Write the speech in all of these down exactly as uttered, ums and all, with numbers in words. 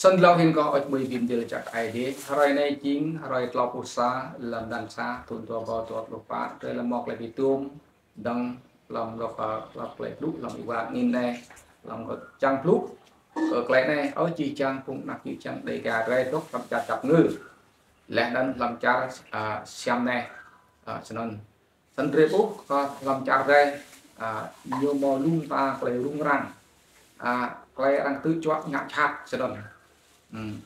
Snăn êlâo hĭn kâo ăt mui bi mdĭl čăk Aê Diê. Hrơi anei jing hrơi tlâo pluh sa, hlăm mlan sa, thŭn dua êbâo dua pluh pă, drei lŏ mâo klei bi tuôm, dơ̆ng hlăm lŏ kơ, hlăm klei blŭ, hlăm êwa angĭn anei, hlăm kơ čiăng blŭ, kơ klei anei, ơ jih jang phung anak jih jang Dega drei dôk hlăm čar Dap Ngư. Leh anăn hlăm čar, a, Siam anei, a, snăn. Snăn drei ƀuh, a, hlăm čar drei, a, ñu mâo lu mta klei rŭng răng. A, klei arăng ktư̆ juă ngă jhat snăn. Hmm.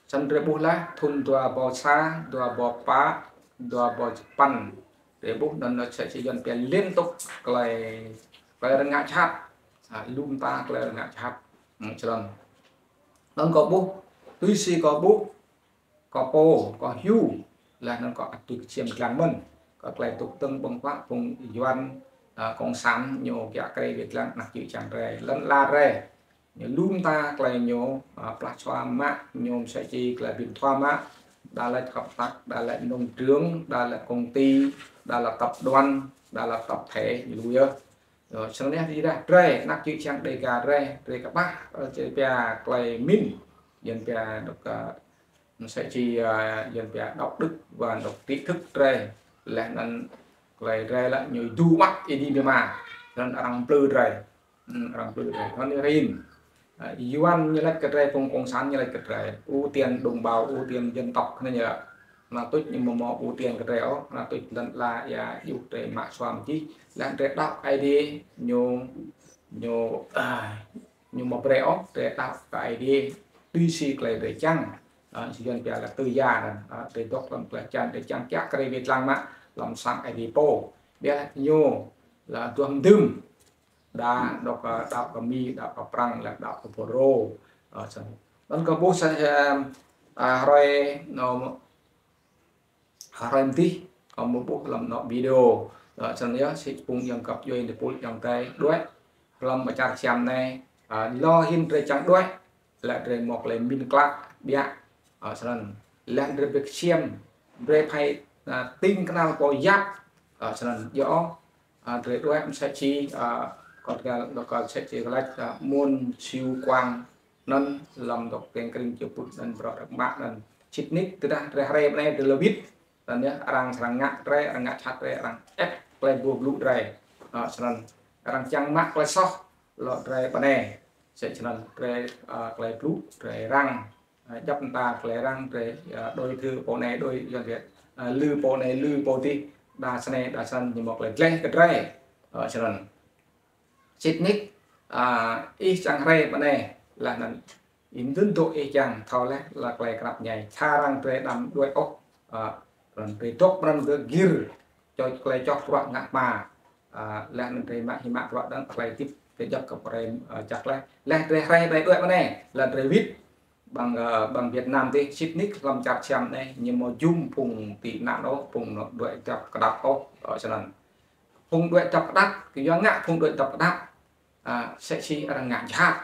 Snăn drei ƀuh leh thŭn dua êbâo sa, dua êbâo pă, dua êbâo sa păn. Drei ƀuh anăn msĕ si Yuăn pia liên tục klei, klei arăng ngă jhat. A, lu mta klei arăng ngă jhat. Hmm, snăn. Anăn kâo ƀuh, tui si kâo ƀuh, kâo pô, kâo hiu, leh anăn kâo ăt tui ksiêm dlăng mơh. Kơ klei dôk dơ̆ng ƀơ̆ng huă phung Yuăn, a, cộng sản ñu kiă kriê wĭt dlăng anak čư̆ čhiăng drei, lăn ala drei. Ñu lu mta klei ñu, a, plah čua mă, ñu msĕ si klei bi mthua mă, đa lač hợp tác, đa lač nông trường, đa lač công ty, đa lač tập đoàn, đa lač tập thể, ñu lu yơh. Ơ, snăn yơh, drei, anak čư̆ čhiăng Dega drei, drei kƀah, ơ, drei pia klei mĭn, Yuăn pia dôk, a, msĕ si, a, Yuăn pia đạo đức và dôk trí thức drei. Leh anăn klei drei lĕ ñu du mă êdi mima. Snăn arăng mplư drei. Hmm, arăng mplư drei. Thâo anei hĭn. A, Yuăn ñu lač kơ drei, phung cộng sản ñu lač kơ drei ưu tiên đồng bào, ưu tiên dân tộc anăn yơh. Anăn tuč ñu mâo, mâo ưu tiên kơ drei ôh, anăn tuč lăn ala ya yŭ drei mă suam jih. Leh drei đăo Aê Diê ñu, ñu, a, ñu mâo brei ôh, drei đăo kơ Aê Diê tui si klei drei čiăng. A, si Yuăn pia lĕ tự do anăn, a, drei dôk hlăm klei čiăng, drei čiăng kiă kriê wĭt dlăng mă hlăm sang Aê Diê pô. Ƀiădah ñu lĕ duah mdưm, đa dôk, a, đăo kơ Mi, đăo kơ Prăng, leh đăo kơ Fulro. A, snăn. Anăn kâo ƀuh sa, a, a, hrơi, no, hrơi mdih, kâo mâo ƀuh hlăm anôk video. A, snăn yơh, si phung ayŏng găp djuê, êpul ayŏng adei, đuĕ hlăm čar Siam anei, a, êlâo hĭn drei čiăng đuĕ, leh drei mâo klei mĭn klă ƀiă, a, snăn. Leh drei bi ksiêm, drei phải, a, tĭng knal pô yap, a, snăn. Yơh, a, drei đuĕ msĕ si, a, kâo gal, kâo msĕ si lač, a, Mun Siu Kuang anăn hlăm dôk têng krĭng čŭ pŭt anăn brŏ rơ̆k mă anăn. Sĭt nik, tơdah drei hriê mnei drei lŏ wĭt, anăn yơh, arăng srăng ngă drei, arăng ngă jhat drei, arăng ĕp klei blŭ drei. A, snăn, arăng čiăng mă klei soh, lŏ drei mnei. Msĕ snăn, drei, a, klei blŭ, drei răng. A, djăp mta klei răng drei, a, đôi thơ pô anei đôi Yuăn Việt, a, lư pô anei lư pô dih, đa snei, đa snăn, ñu mâo klei dleh kơ drei. A, snăn. Sĭt nik, a, ih čiăng hriê mnei, leh anăn ih mdưn dôk ih čiăng thâo leh leh klei knap mñai. Sa arăng drei đăm đuĕ ôh, a, anăn drei dôk mrâo kơ gĭr, čŏ klei čŏh bruă ngă hma. A, leh anăn drei mă hĭ mă bruă dơ̆ng klei hdĭp kơ djăp kơ brei, a, jăk leh. Leh drei hriê drei đuĕ mnei, leh drei wĭt ƀăng, a, ƀăng Việt Nam dih, sĭt nik hlăm čar Siam anei, ñu mâo jum phung tị nạn ôh, phung đuĕ dăp kdăp ôh, a, snăn. Phung đuĕ dăp kdăp, kyua ngă phung đuĕ dăp kdăp. A, msĕ si arăng ngă jhat,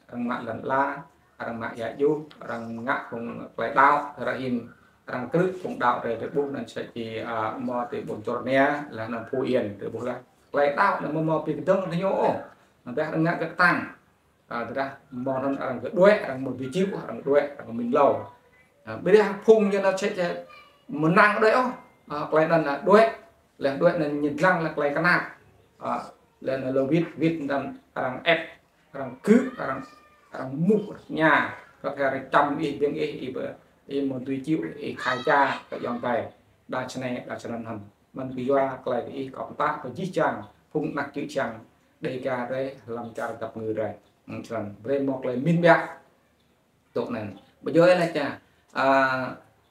arăng mă lăn ala, arăng mă êa djuh, arăng ngă phung klei đăo, arăng hĭn, arăng krư̆ phung đăo drei, drei ƀuh anăn msĕ si, a, mâo ti ƀuôn Čôrnia, leh anăn Phú Yên, drei ƀuh leh. Klei đăo anăn amâo mâo bi kdơ̆ng diñu ôh. Anăn dah arăng ngă kơ ktang. A, tơdah mâo anăn arăng kơ đuĕ, arăng mâo bi čĭu, arăng đuĕ, arăng mĭn êlâo. A, ƀiădah phung ñu anăn msĕ si mnăng đuĕ ôh, a, klei anăn, a, đuĕ, leh đuĕ anăn ñu dlăng leh klei knap. A, leh anăn lŏ wĭt, wĭt anăn arăng ĕp, arăng kơ, arăng, arăng muh, arăng ña, kơ kơ arăng čăm ih, ƀiăng ih, ih ƀơ, ih mâo dưi čĭu, ih khai ča, kơ ayŏng adei, đa snei, đa snăn hăn. Mơ̆ng kyua klei kơ ih kâo pơtă kơ jih jang, phung anak čư̆ čhiăng Dega drei, hlăm čar Dap Ngư drei. Hmm, snăn, brei mâo klei mĭn ƀiă. Dôk anăn. Ƀiădah leh ča, a,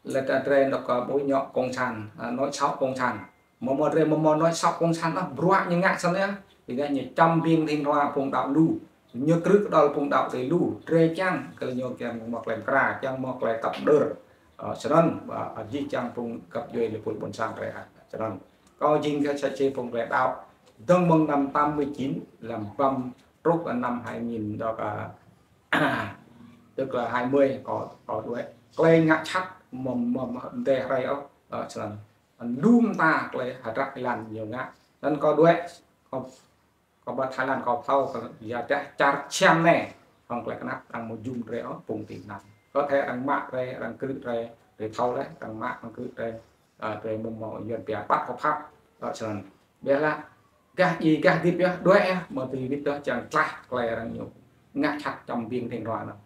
leh ta drei dôk kơ ƀuh ñu cộng sản, a, nói xấu cộng sản. Mâo mâo drei mâo mâo nói xấu cộng sản ah, bruă ñu ngă snăn yơh. Ƀiădah ñu čăm ƀiăng thĭn hrua phung đăo lu. Ñu krư̆ kđăl phung đăo drei lu. Drei čiăng, kơ ñu čiăng mâo klei mkra, čiăng mâo klei tăp đơr. A, snăn, a, a, jih jang phung găp djuê leh êpul ƀuôn sang drei ah. Snăn. Kâo jing kơ sa čô phung klei đăo. Dơ̆ng mơ̆ng năm tám mươi chín, lăm băm truh kơ năm hai nghìn dôk, a, tức là hai mươi, kâo, kâo đuĕ. Klei ngă jhat mơ̆ng, mơ̆ng, mơ̆ng mdê hrei ôh, a, snăn. Lu mta klei hdră êlan ñu ngă. Anăn kâo đuĕ, kâo, kâo ƀă Thái Lan kâo thâo kơ ya dah čar Siam anei, hŏng klei knap arăng mâo jum drei ôh, phung tị nạn. Có thể arăng mă drei, arăng krư̆ drei, drei thâo leh, arăng mă, arăng krư̆ drei, a, drei amâo mâo yuăn pia ƀăt kơ phăp, a, snăn. Ƀiădah, gah djiê, gah hdĭp yơh, đuĕ yơh, amâo dưi wĭt dôk čiăng tlaih klei arăng ñu ngă jhat čăm biêng thêng hrua anăn.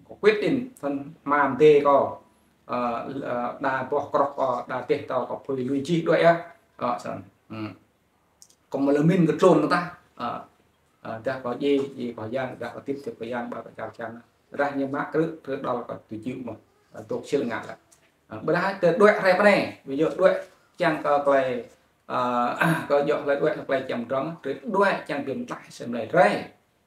Kâo quyết định, snăn hma mdê kâo, a, a, đa boh kroh kâo, đa deh tâo kâo phưi lui jih đuĕ yơh, a, snăn. Hmm. Kâo amâo lŏ mĭn kơ tlôn mơh tah. A, a, dah kâo djiê, djiê kơ yang, dah kâo hdĭp, hdĭp kơ yang, ƀar kơ čar čan. Dah ñu mă krư̆, krư̆ đăl kâo tui čư̆ mơh. A, dôk sil ngă leh. A, ƀiădah drei đuĕ hruê anei, ví dụ đuĕ čiăng kơ klei, a, kơ djŏ klei đuĕ klei čăm drŏng, drei đuĕ čiăng bi mtlaih asei mlei drei.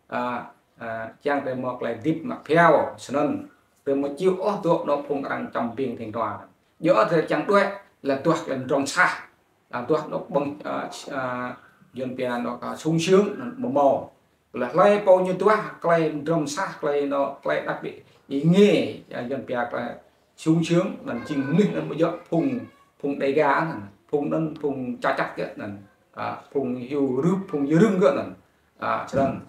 A, a, čiăng drei mâo klei hdĭp mă bhiâo, snăn. Drei amâo čiu ôh dôk anôk phung arăng čăm biêng thêng hrua. Djŏ drei čiăng đuĕ, leh duah klei mdrŏng sah. Leh duah anôk ƀơ̆ng, a, a, yuăn pia anôk, a, sung sướng, amâo mâo. Leh hlei pô ñu duah klei mdrŏng sah, klei anôk, klei đặc biệt êngiê, a, yuăn pia klei sung sướng, anăn jing mnuih anăn ƀu djŏ phung, phung Đêga anăn, phung anăn, phung ča čăt gơ̆ anăn, a, phung hiu rưp, phung yơrưng gơ̆ anăn. A, snăn.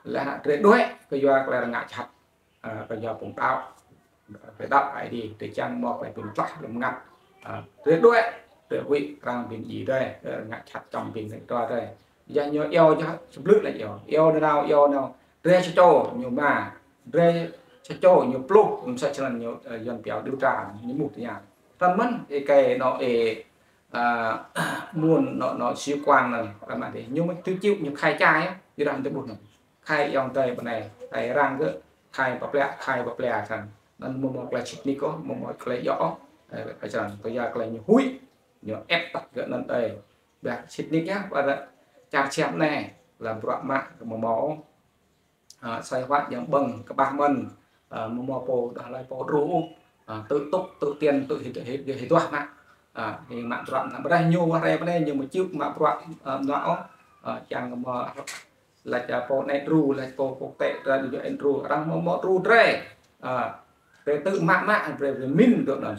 Leh drei đuĕ kyua klei arăng ngă jhat, a, kyua phung đăo. Drei đăo Aê Diê, drei čiăng mâo klei bi mtlaih hlăm mngăt. A, drei đuĕ, drei huĭ arăng bi mdjiê drei, arăng ngă jhat čăm biêng thêng hrua drei. Yơh ñu iêu, yơh sa blư̆ leh iêu. Iêu nanao, iêu nanao. Drei sa čô ñu êma, drei sa čô ñu pluh, msĕ snăn ñu, ơ, yuăn pia điều tra, ñu êmuh tơña. Tăn mơ̆n, êkei anôk ê, a, muôn anôk, anôk sĩ quan anăn, arăng mă dih. Ñu mă tui čư̆ ñu khai čai, yơh, dah mtê ƀuh anăn. Khai ayŏng adei ƀơ anei, khai arăng gơ̆, khai pap pliă, khai pap pliă snăn. Anăn amâo mâo klei sĭt nik ôh, amâo mâo klei djŏ ôh, ơ, snăn. Kyua klei ñu huĭ, ñu ĕp tăt gơ̆ anăn dih. Ƀiădah sĭt nik yơh, ƀiădah čar čam anei, leh bruă mă, amâo mâo ôh. A, asei huă yang ƀơ̆ng kƀah mơ̆n, a, amâo mâo pô dah hlei pô đru ôh. A, tŭ tŭk, tŭ tian, tŭ hĭ, hĭ, hĭ duah mă. A, hĭ mă bruă mă. Ƀiădah ñu wah hruê anei ñu amâo čiu mă bruă, a, mnuă ôh. A, čiăng mâo lač, a, pô anei đru, lač pô, pô tĕ, drei đru, arăng amâo mâo đru drei. A, drei tŭ mă mă, drei, drei mĭn dôk anăn.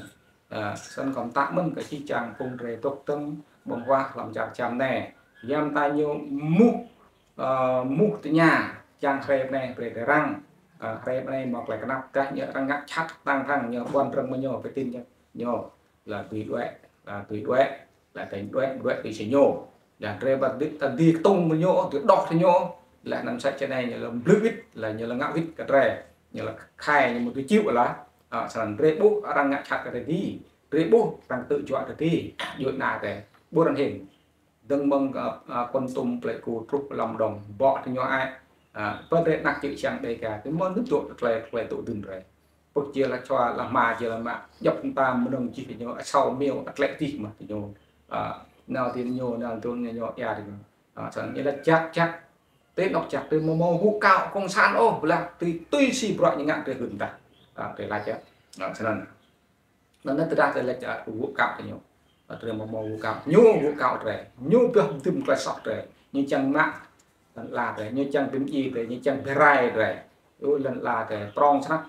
A, snăn kâo mtă mơ̆n kơ jih jang phung drei dôk dơ̆ng ƀơ̆ng huă hlăm čar čam anei. Yăm ta ñu êmuh, a, êmuh tơña, čiăng hruê anei brei drei răng. A, hruê anei mâo klei knap, dah ñu arăng ngă jhat ktang ktang, ñu ƀuăn rơ̆ng mơ̆ng ñu, bi tin ñu, ñu, leh dưi đuĕ, leh dưi đuĕ, leh dưi đuĕ, đuĕ tui si ñu. Leh drei ƀă dưi, ta dưi ktŭng mơ̆ng ñu, dưi đoh tui ñu, leh anăn sa čô anei ñu lŏ mblư̆ wĭt, leh ñu lŏ ngă wĭt kơ drei, ñu lŏ khai ñu amâo dưi čiu leh. A, snăn drei ƀuh arăng ngă jhat kơ drei dih, drei ƀuh arăng tŭ juă drei dih, djuê ana drei, ƀuh arăng hĭn. Dơ̆ng mơ̆ng, a, a, Kon Tum, Pleiku truh Lâm Đồng, bŏ tui ñu ai. A, pơ drei anak čư̆ čiăng Đêga, drei amâo nưp dôk klei, klei tŭ dưn drei. Pơk jih leh čua, leh hma jih leh mă, djăp mta mnơ̆ng jih tui ñu, asâo miêu, atlĕ dih mơh tui ñu. A, nao tui ñu, nao tui ñu, ñu, ia tui ñu. A, snăn ñu leh jăk, jăk. Ti anôk jăk, drei amâo mâo hŭ kâo cộng sản ôh, ƀiădah tui, tui si bruă ñu ngă drei hưn tah. A, drei lač yơh. A, snăn. Anăn tơdah drei lač, a, hŭ kăp tui ñu. A, drei amâo mâo hŭ kăp. Ñu hŭ kăp drei. Ñu pioh mdưm klei soh drei. Ñu čiăng mă lăn ala drei. Ñu čiăng bi mdjiê drei. Ñu čiăng bi rai drei. Ơ, lăn ala drei prŏng snăk.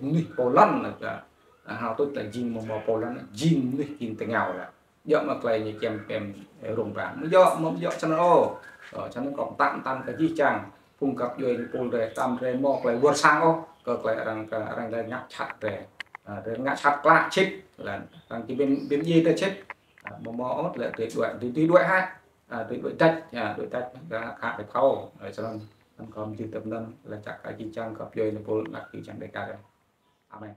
Mnuih pô lăn, a, a, hŏng tuč leh jing amâo mâo pô lăn, jing mnuih jing tơngao leh. Djŏ mơ̆ klei ñu čiăng pem, ơ, rŭng răng. Amâo djŏ, amâo djŏ snăn ôh. Ơ, snăn kâo mtă mtăn kơ jih jang phung găp djuê êpul drei, tăm drei amâo klei wơr sang ôh, kơ klei arăng, kơ arăng leh ngă jhat drei. A, drei ngă jhat klă sĭt, leh arăng čiăng bi, bi mdjiê drei sĭt. A, amâo mâo ôh, leh drei đuĕ, drei, drei đuĕ hă. A, drei đuĕ đač, a, đuĕ đač, a, khă drei thâo. Ơ, snăn, anăn kâo mjưh tăp anăn, leh čăk kơ jih jang găp djuê êpul, anak jih jang Đêga drei. Amen.